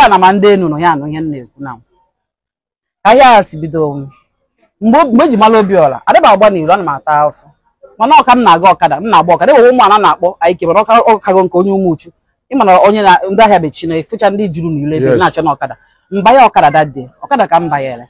Ana ma ndị enu nọ ya anụ ihe m na-ekwu na ka ihe a si bido mgbe eji mara Obiora adịba agba n'iro, ana m ata afụ mana ọka m na-aga ọkada, m na-agba ọkada enwewe ụmụ ana na-akpọ anyị kebara ọka ọkago nke onye ụmụ uchu ịma na onye na ndị ahịa bechi na efucha ndị juru n'ilo ebe na-achọ na ọkada mbanye ọkada dade ọkada ka m banyere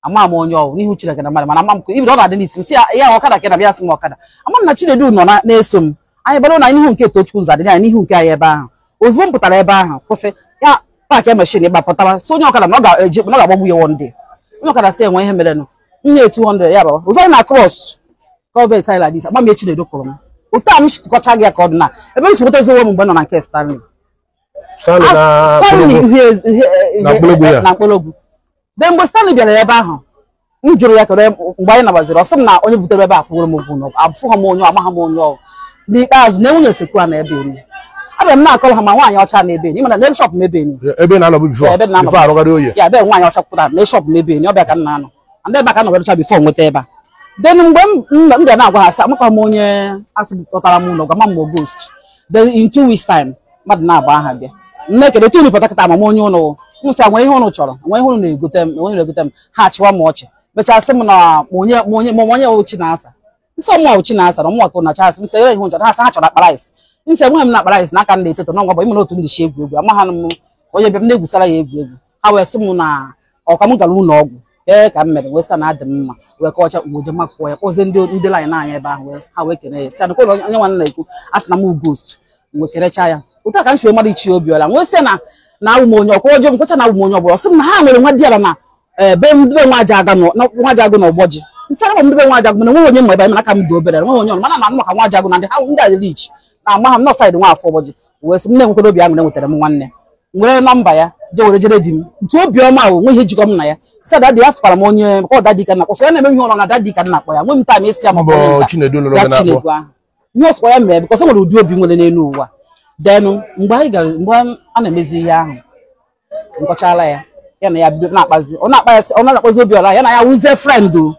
ama m onye ọwụ n'ihu Chineke na mmadụ, mana ama m ibi ọ na-adị n'iti m si ya ọkada ka na-abịa sị m ọkada ama m na Chinedu nọ na-eso m anyị bara na n'ihu nke Tochukwu nzadị anyị n'ihu nke anyị ebe ahụ. Ozugbo m pụtara ebe ahụ kwụsị ya paakị machine ịgbapụtara si onye ọkada na ọ ga-eje na ọ ga-agbagbu ya one day. Onye ọkada sị enwe ihe merenụ nye 200 ya baba. Ụzọ anyị na cross culvert anyị like this, agba m ya Chinedu kụrụ m otu a m chịkọcha gị ya ka ọ dị na ebe m si nweta ozi m mgbe nọ na nke Stanley Stanley na Mkpologwu. De mgbe Stanley bịara ebe ahụ m jụrụ ya kere mgbe anyị nabaziri ọsọ m na onye butere ebe a kwụrụ m ụgwọ n'ọgwụ abụfụghọ m onye amaghị m onye ọgwụ. N'ikpeazụ na nwunye sekwa na ebe enyi abịa m na-akọrọ ha ma nwaanyị ọcha na ebe enyi mana na shop m ebe enyi ebe na-anọ before arụgharị oyi ya ebe nwaanyị ọcha pụtara na shop m ebe enyi ọbịa ka m na-anọ ndị ebe ka nọ werecha before nweta ebe a. Then mgbe m bịa na-agwa ha sị amakwa m onye asị kpọtara m ụlọ gwa m ghost. Then in 2 weeks time mmadụ na-agba aha bịa nne kedu otu unu pụta kịta ama m onye ụnụ m sị nwe ihe ụnụ chọrọ nwe ihe ụnụ na-egote m onye na-egote m ha achịwa m ọchị mechaa sị m na onye onye onye ochi na-asa nsọ mụ ochi na-asa na mụ ọkụ na chasị m sị ihe ụnụ chọrọ ha sị ha chọrọ akpa rice m sị enweghị m na akpa rice n'aka m na-etoto na ngwa bụ ịmụ na otu ndị si egwu egwu ama ha m onye bịa m na-egwusara ya egwu egwu ha wee sị m na ọka m gara ụlọ ọgwụ ee ka m mere wee sị na adị m mma wee kọcha uwe makụọ ya kpọzie ndị line anyị ebe ahụ ha wee kene ya sị na onye nwanne na-ekwu a sị na m ghost wee kerecha ya otu a ka m si wee mara ichi Obiora nwee sị na na awụ m onye ọkwa ọjọọ m kwecha na awụ m onye ọbụla sị m na ha nwere nwa di ala na ebe ndebe nwa aja aga nwa aja agụ na ọgbọ ji nsị ara m ndebe nwa aja agụ mana nweghị onye mma ebe anyị mana aka m dị obere nweghị onye ọrụ mana na m maka nwa aja agụ na ndị ha ndị a rich na ama ha m nọ saịdị nwa afọ ọgbọ ji wee sị m na-enwekwara obi aṅụrị nwetara m nwanne nwere nọmba ya je were jere di m ntu obiọma ahụ nwe ihe jikọ m na ya sị dadi ya fụkwara m onye maka ọ dadi ka na-akpọ so ya na-eme ihe ụlọ na dadi ka na-akpọ ya nwe m taịm isi ya ma ọ bụ ya Chinedu ahụ ihe ọsọ ya mere because e nwere ụdị obi nwere n'elu ụwa. Denụ mgbe anyị gara mgbe a na-emezi ihe ahụ nkọchala ya ya na ya bido na-akpazi ọ na-akpa ya ọ na-akpazi Obiora ya na ya wuzie friend o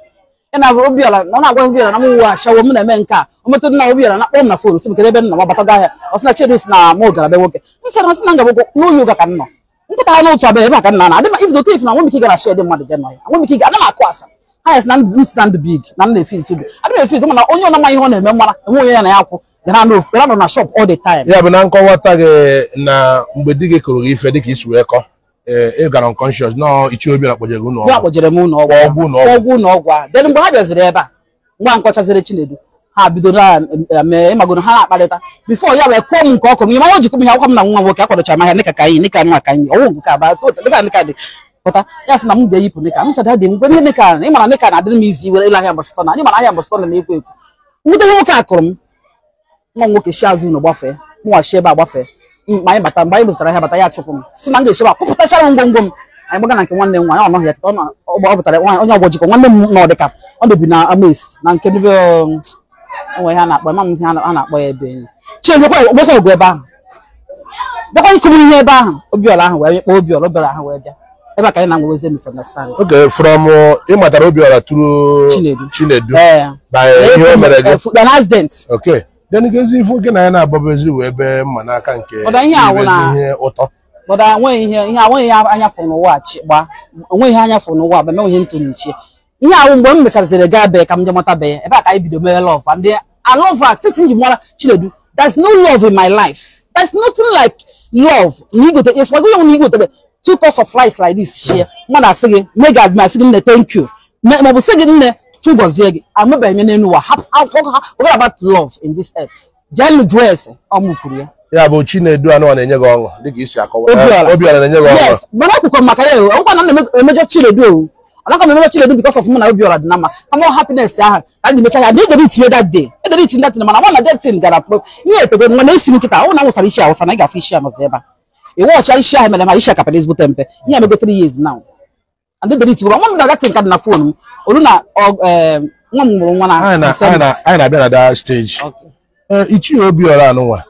ya na Obiora ọ na-agwa Obiora na m wuwe ashawo m na-eme nke a o metụrụ na Obiora na-akpọ m na phone sị m kedu ebe m nọ ma batago ahịa ọ sị na Chinedu si na mụ gara be nwoke m sị na sị na ngabụkwụ n'oyi ụga ka m nọ mpụta ha n'otu abịa ebe a ka m na adị m if the thief na nwe m ike ịga na shed mmadụ je nọ ya nwe m ike ịga ana m akụ asa ha ya sị na m si na ndụ big na m na-efi ntu adị m efi ntu mana onye ọ na-ama ihe ọ na-eme mara enwe onye ya na ya akwụ gara nọ na shop all the time. Ya bụ na nkọwata gị na mgbe di gị kụrụ gị ife dịka isi wee kọ ị gara unconscious nọ ichie Obiora kpọjere gị ụlọ ọgwụ kpọjere m ụlọ ọgwụ ụlọ ọgwụ a. Then mgbe ha bịaziri ebe a mgbe a nkọchaziri Chinedu ha bido na ịmagoro ha na-akparịta before ya wee kụọ m nke ọkụ m ihe o jikọ m ihe akwụkwọ m na nwa nwoke akwadochara m ahịa nịka ka anyị nịka nwa ka anyị ọwụ nke aba dịka nịka dị pụta ya sị na m ga-eyipụ nịka m sị dadị mgbe ihe nịka ịmara nịka na-adịrị m izi were ịla ahịa mbọchị tọ na anyị mara ahịa mbọchị tọ na na-ekwo ekwo nwute ihe nwoke a kụrụ m nwa nwoke shi azụ ụlọ gbafee mụnwa shi ebe a gbafee mgbe anyị bata mgbe anyị zụtara ahịa bata ya chụpụ m si na m ga-esi ebe a kụpụtachara m ngwongwo m anyị gbaga na nke nwanne m nwaanyị ọ nọghị ya ọ pụtara onye ọgbọ jikọ nwanne m nọ dịka ọ dịbi na Amaesi na nke ndị onwe ha na-akpọ ma m ha na-akpọ ya ebe enyi Chinedu gbekwa ọgụ ebe ahụ gbekwa ịkụrụ ihe ebe ahụ Obiora ahụ wee kpọọ Obiora Obiora ahụ wee bịa ebe a ka anyị na-anwewezi misunderstanding. Okay, from ịmatara Obiora through Chinedu Chinedu by ihe o mere gị an accident. Okay. Then gezi ifu gị na ya na-agbabezi wee ebe mma n'aka nke ihe ụtọ bọda nweghị ihe ihe nweghị ihe anya fụrụ n'ụwa chi gba onweghị ihe anya fụrụ n'ụwa ba menwe ihe ntụ n'ichie ihe ahụ mgbe m mechaziri gaa bee ka m je mata bee ebe a ka anyị bido mere love and I love her since nji mara Chinedu there's no love in my life, there's nothing like love na igote yes gwago ya na igotere 2 cups of rice like this shie mmadụ asị gị mee ga asị gị nne thank you ma ọ bụ sị gị nne chụgọzie gị amebeghị m n'elu ụwa forget about love in this earth jee jụọ ese ọ mụ kwuru ya ya bụ Chinedu anụ na-enye gị ọṅụ dịka isi akọwa Obiora na-enye gị ọṅụ yes mana akwụkwọ maka ya ọkwa na emejọ Chinedu o anaka m emejọ Chinedu because of mụ na Obiora dị na mma kama happiness ahụ ka ndị mecha ya na edere itinye that day edere itinye that mana nwa na that thing gara ihe etego nwa na-esi m nkịta ọ na nwụsara isi awụsa na ị ga-afụ isi anọzi ebe a ịwọcha isi ahụ mere ma isi akapara ezigbote mpe ihe emego 3 years now and edere itinye nwa m na that thing ka dị na phone m olu na nwa m mụrụ nwa na anyị na-abịa na that stage. Ichie Obiora anụnwa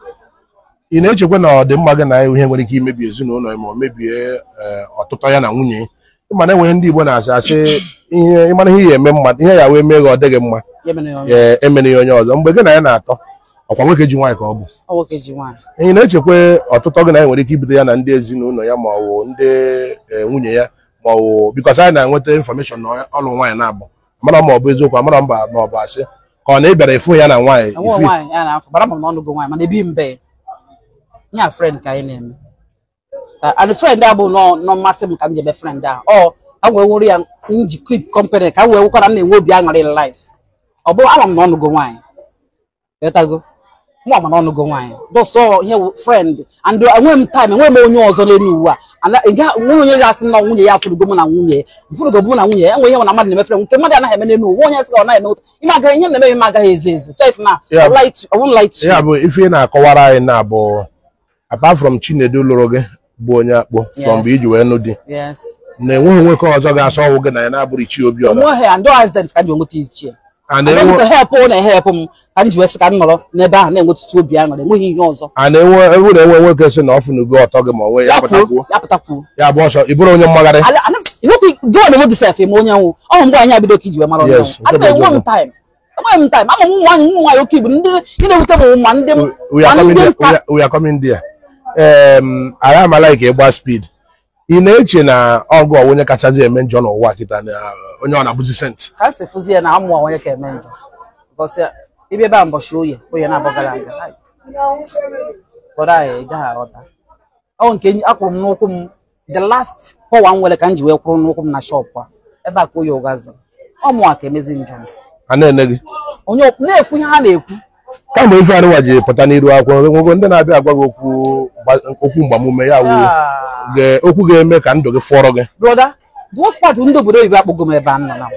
ị na-echekwa na ọ dị mma gị na ihe nwere ike imebi ezinụlọ ma ọ mebie ọtụtụ ya na nwunye ịmana enweghị ndị Igbo na-asị asị ihe ịmana ihe ya eme mmadụ ihe ya wee mee gị ọ dịghị mma Emere ya onye ọzọ. Mgbe gị na ya na-atọ, ọkwa nwoke ji nwaanyị ka ọ bụ. Ị na-echekwa ọtụtụ gị na ya nwere ike ibido ya na ndị ezinụlọ ya ma ọ bụ ndị nwunye ya ma ọ bụ because anyị na-enweta information na ọlụ nwaanyị na-abụ amara ma ọ bụ eziokwu, amara mba ma ọ bụ asị, ka ọ na ị bịara ịfụ ya na nwaanyị. Ya friend ka anyị na-eme. And friend a bụ nọ mmasị m ka m jebe friend a. Ọ ka m wee wụrụ ya njikọ company ka m wee wụkwara m na-enwe obi aṅụrị in life. Ọ bụ ama m na ọnụgo nwaanyị. Ghọtago? Mụ ama na ọnụgo nwaanyị. Dọsọ ihe friend and enwe m time, enwe m onye ọzọ n'elu ụwa. Enwe onye ga-asị na nwunye ya afụrụgo mụ na nwunye. Fụrụgo mụ na nwunye. Enwe ihe na mmadụ na-eme friend nke mmadụ anaghị eme n'elu ụwa. Onye sị ọ naghị eme ụtọ. Ime agaghị ihe na-eme ime agaghị ezo ezo. If na I won't lie to you. Ya bụ ife ị na-akọwara anyị na bụ apart from Chinedu lụrụ gị bụ onye akpụ mgbe iji wee nụ di na enweghị nwoke ọzọ ga-asọ ọwụ gị na ya na-abụrụ Ichie Obiora. Enweghị and accident ka m ji nweta Ichie. Help na-ehepụ m ka m ji wee sị ka m nọrọ n'ebe ahụ na-enwetụtụ obi aṅụrị, enweghị ihe ọzọ. A na-enwe na-enwe nwoke sị na ọ fụnugo ọtọ gị ma onwe ya pụtakwuo ya bụ ọsọ ị bụrụ onye mmagharị. Gị na-enwe gị sef eme onye nwụ ọ mgbe anyị abido ka iji wee mara onye nwụ. Enwe m time. Enweghị m time. Ama m ụmụ nwaanyị oke ibu ndị na-ewute m ma ndị We are coming there. Anyị amala ka ịgba speed. Ị na-eche na ọgụ onye kachasị eme njọ n'ụwa kịta na onye ọ na-abụzi sent ka si fụzi ya na amụ onye ka eme njọ because ịbịa ebe a mbọchị oye na-abọ gara aga kpọrọ anyị gaghị aghọta. Ọ nke akwụrụ m n'ụkwụ m the last power m nwere ka m ji wee kwụrụ n'ụkwụ m na shọpụ a ebe a ka oye ụgazi ọ mụa ka emezi njọ a na-ene gị onye na-ekwu ihe ha na-ekwu. Kamgbe ife arịwa ji pụta n'iru akwụkwọ nwoke ndị na-abịa agwa gị okwu mgbamume ya wụ okwu ga-eme ka ndụ gị fọrọ gị. Brother, those part ndị obodo oyibo akpọgo m ebe a nọ na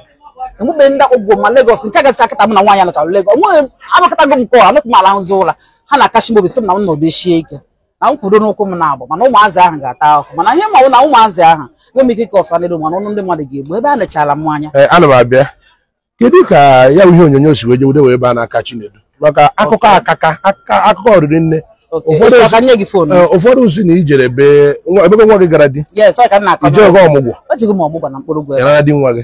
enwebe ndị akpọgo ma Lagos nke gasịcha kịta m na nwaanyị anọtara Lagos onwe amakọtago m nke ọha anọkụ m ala nzụ ụra ha na-akashi m obi sị m na m nọdụ shie ike na m kwudo n'ụkwụ m na-abụ mana ụmụazị ahụ ga-ata ahụhụ mana ihe ma na ụmụazị ahụ enwe m ike ka ọsọ n'elu mana ọnụ ndị mmadụ ga-egbu ebe a nechara m anya. Ana m abịa. Kedu ka ya bụ ihe onyonyo si wee jewude wee baa n'aka Chinedu maka akụkọ akaka akụkọ oriri nne ụfọdụ si na ijere ebe nwa gị gara di ije oge ọmụgwọ ya di nwa gị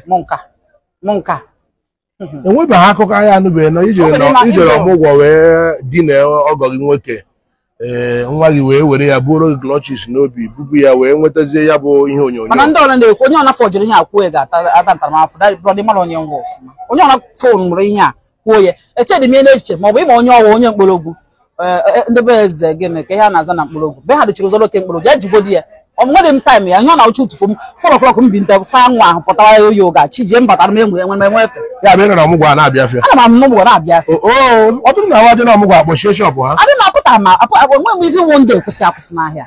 enwebeghị akụkọ anyị anụbeghị na ijere ọmụgwọ wee dina ọgọ gị nwoke nwa gị wee were ya bụrụ gị clutches n'obi bubu ya wee nwetazie ya bụ ihe onyonyo. Mana ndị ọrụ na-ekwu onye ọna fọjiri ihe akwuo ga-ata ntaramahụhụ brọdị mara onye ngwa ọfụma onye ọna fon mụrụ ihe a kwuo ya echedị m ihe n'echiche ma ọ bụ ịma onye ọwa onye mkpọrọgwụ ndị be eze gịnị ka ihe a na-aza na mkpọrọgwụ be ha dịchiri ụzọ oke mkpọrọgwụ ya jigodi ya ọmụnwe dị m taịm ya ihe ọ na-awụcha ụtụfụ m 4 o'clock m bi nta saa nwa ahụ pụtara ya oyi ụga chi jie m batara m enwe enwe enwe efe ya bụ ịnọ ọmụgwọ a na-abịa afịa ana m ọmụgwọ na-abịa afịa ọ bụrụ na awa dị na ọmụgwọ akpọchie shọpụ ha adị m apụta ma enwe m ife wụ ndị ekwụsị akwụsị n'ahịa.